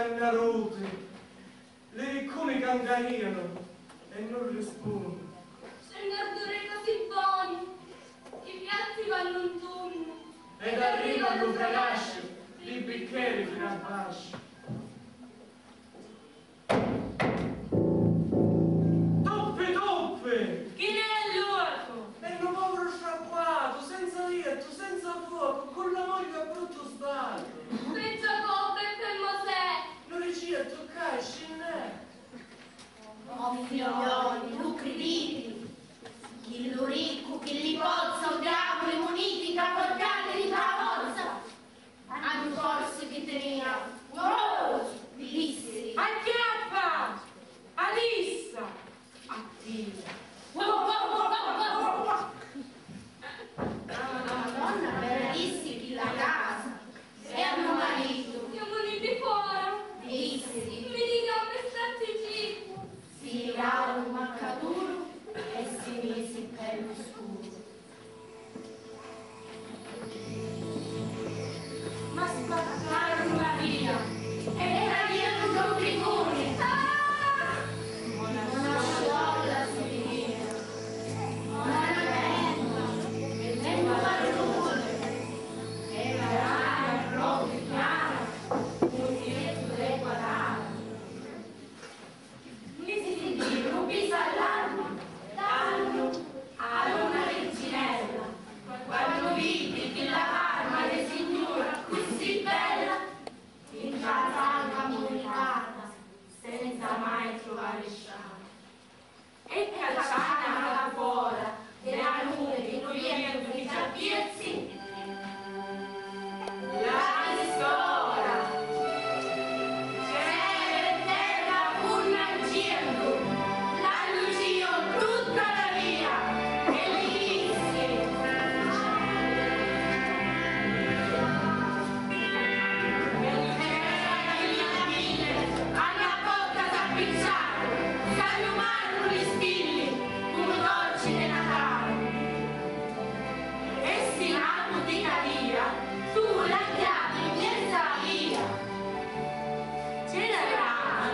Cannaruti, li riccuni cancariano e non rispondono. C'è un ardore così buono, i piatti vanno in tunno. Ed arrivano fracassi, i bicchieri fino a basso. Tuppi tuppi! Chi ne è l'uoco? È un povero sciacquato, senza letto, senza fuoco, con la moglie a brutto stato. Per Giacobbe e per Mosè. Non riuscì a toccare, scendè. Oh figlioli, non credete, chi lo ricco, chi li pozza, un diavolo muniti, capottati di tavozza. Hanno forse che tenia, oh, dissi. Acchiappa! Alissa! Attira! Wow, wow, wow, wow, wow. La Madonna benedisse chi la casa e a mio marito Siamo venuti fuori. dissi. Mi dica per stati zitto. Si levava un maccaturo e si mise per lo scuro. Ma spaccarono la via! E cadevano un rompicone. Ah! Una sciolla si veniva, una lamenta, e un barlone, e l'aria proprio chiara, un diretto de quadrato. Mi si rubi all'alma, danno a una reginella, quando vidi che la parma de signora così bella, in casa comunicata, senza mai trovare sciame. E cacciana da fuori, Della nube di noviembre di Giappiezzi, la ristora! Cielo e terra punnargendo, la lucio tutta la via, e gli disse, alla bocca s'appicciato, s'allumarono gli stilli, come dolci di Natale. E si nato di cadia, tu la chiavi in mezzo alla via. C'era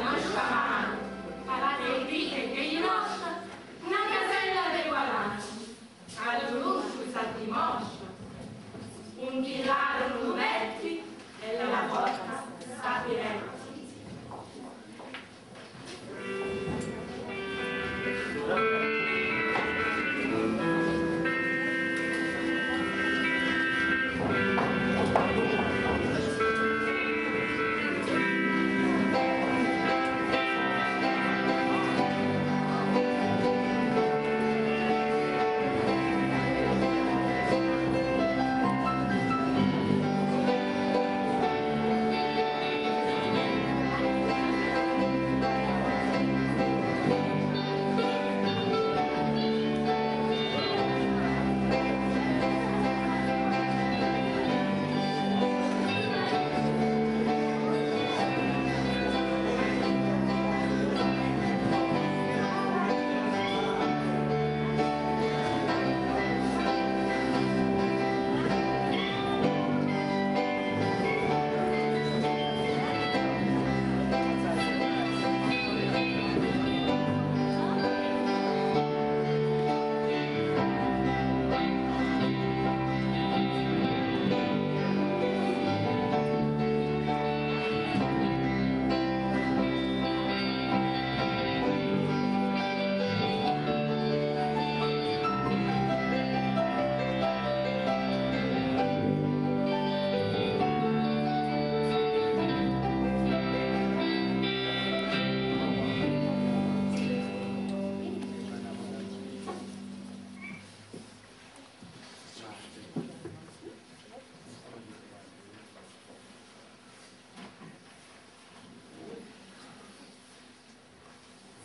una sciamano, alla dite che gli noscia, una casella dei guadagni, al ruscio s'addimoscia, un tirarono lumetti e la porta s'apiretti.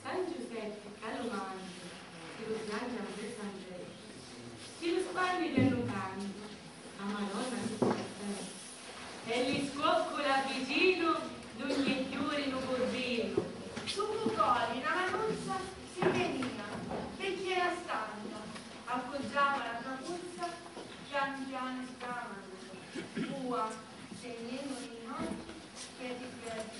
San Giuseppe Calomando, si lo piange a San Giuseppe, si lo spanni del canto, la Madonna si sta e gli scoccola vicino, d'ogni fiore in un bordino. Su Cucoli la manuzza si veniva, perché era stanca, appoggiava la capuzza, pian piano sbramando. Ua, tenendo in occhi, piedi piedi.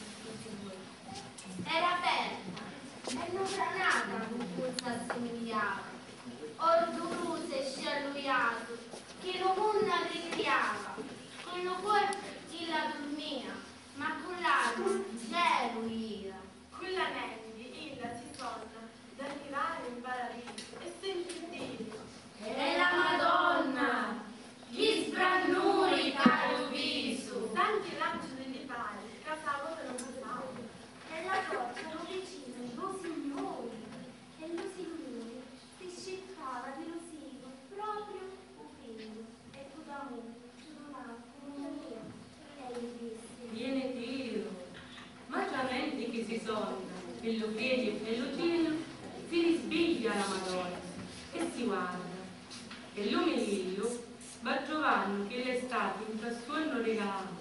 guarda. E lu Melillo va trovando che l'estate in trassuono regalato.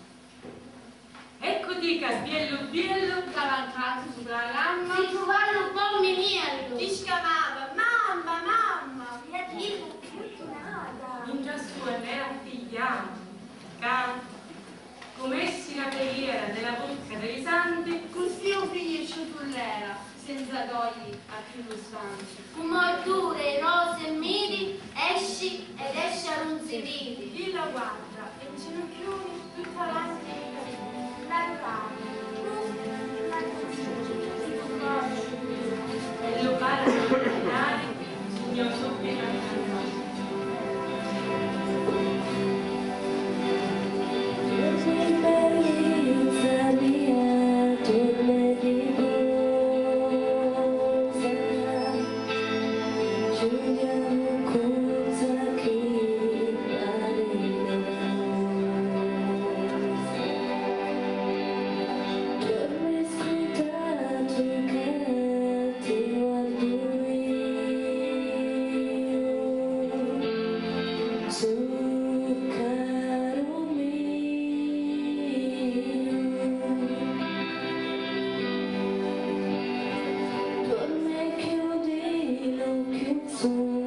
Eccoti che biello biello Cavalcato sopra la gamma. Si trovava un buon miniello. Ti chiamava mamma, mamma. La dico fortunata. In trassuono era figliato, che come essi la preghiera della bocca dei santi, Così o finisce tullera, senza dogli a più stanti. Come dure, rose e midi, esci ed esci a non si vidi. Chi la guarda e in ginocchioni tutta l'anima La rurale, la e lo pare a signor sopra Bellezza mia, torna di rosa, Giuliano cosa che pare rosa. Dorme scontato che ti guardo io, Zucchero mio. Dorme chiudi l'occhio solo.